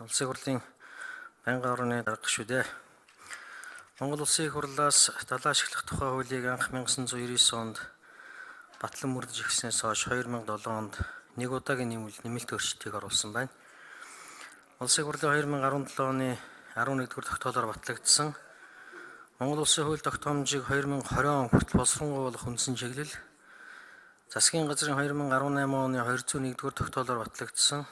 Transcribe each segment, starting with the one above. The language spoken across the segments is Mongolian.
Улсын хурлын байнгын орны дарга гишүүд ээ. Монгол Улсын их хурлаас далай ашиглах тухай хуулийг анх 1999 онд батлан мөрдөж эхэлснээс хойш 2007 онд нэг удаагийн нэмэлт өөрчлөлтийг оруулсан байна. Улсын их хурлын 2017 оны 11-р тогтоолоор батлагдсан Монгол Улсын хууль тогтоомжийг 2020 он хүртэл боловсронгуй болох үндсэн чиглэл, засгийн газрын 2018 оны 201-р тогтоолоор батлагдсан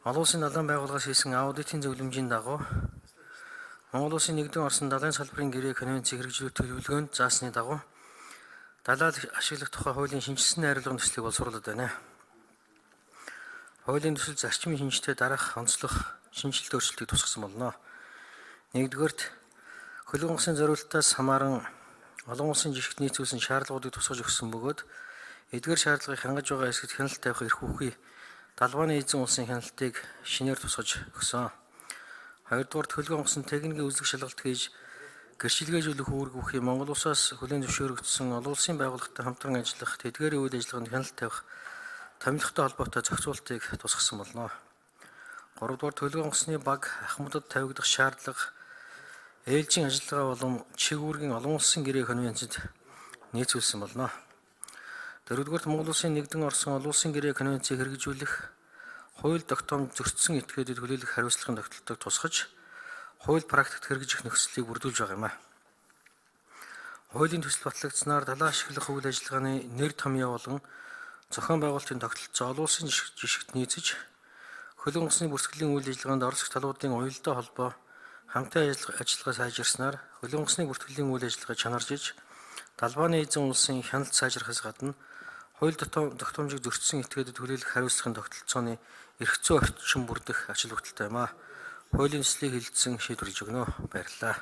олон улсын далайн байгууллагаас хийсэн аудитын зөвлөмжийн дагуу Монгол Улсын нэгдэн орсон далайн салбарын гэрээ конвенцийг хэрэгжүүлэх төлөвлөгөөнд заасны дагуу далай ашиглах тухай хуулийн шинэчилсэн найруулгын төслийг боловсруулад байна. Хуулийн төсөл зарчмын шинжтэй дараах онцлог шинэчлэлт өөрчлөлтийг тусгасан болно. Нэгдүгээрт, хөлөг онгоцны зориултаас хамааран олон улсын жишгт нийцүүлсэн шаардлагуудыг тусгаж өгсөн бөгөөд эдгээр шаардлагыг хангаж байгаа хэсэгт хяналт тавих эрх бүхий далбааны эзэн улсын хяналтыг шинээр тусгаж өгсөн. Хоёрдугаарт, хөлөг онгоцон техникийн үзлэг шалгалт хийж гэрчилгээжүүлэх үүрэг бүхий Монгол улсаас хүлээн зөвшөөрөгдсөн олон улсын байгууллагатай хамтран ажиллах тэдгээрийн үйл ажиллагаанд хяналт тавих томилохтой холбоотой зохицуултыг тусгасан болно. Гуравдугаар, хөлөг онгоцны баг ахмадад тавигдах шаардлага ээлжийн ажиллагаа болон чиг үүргийн олон улсын гэрээ конвенцэд нийцүүлсэн болно. Дөрөвдүгээрт, Монгол Улсын нэгдэн орсон олон улсын гэрээ конвенцийг хэрэгжүүлэх хууль тогтоомж зөрчсөн этгээдэд хүлээлгэх хариуцлагын тогтолцоог тусгаж хууль практикт хэрэгжих нөхцөлийг бүрдүүлж байгаа юм а. Хуулийн төсөл батлагдсанаар далай ашиглах үйл ажиллагааны нэр томьёо болон зохион байгуулалтын тогтолцоо олон улсын жишгт нийцэж, хөлөг онгоцны бүртгэлийн үйл ажиллагаанд оролцох талуудын уялдаа холбоо, хамтын ажиллагаа сайжирснаар хөлөг онгоцны бүртгэлийн үйл ажиллагаа чанаржиж, далбааны эзэн улсын хяналт сайжрахаас гадна хууль тогтоомжийг зөрчсөн этгээдэд хүлээлгэх хариуцлагын тогтолцооны эрх зүйн орчин бүрдэх ач холбогдолтой юм а. Хуулийн төслийг хэлэлцэн шийдвэрлэж өгнө. Баярлалаа.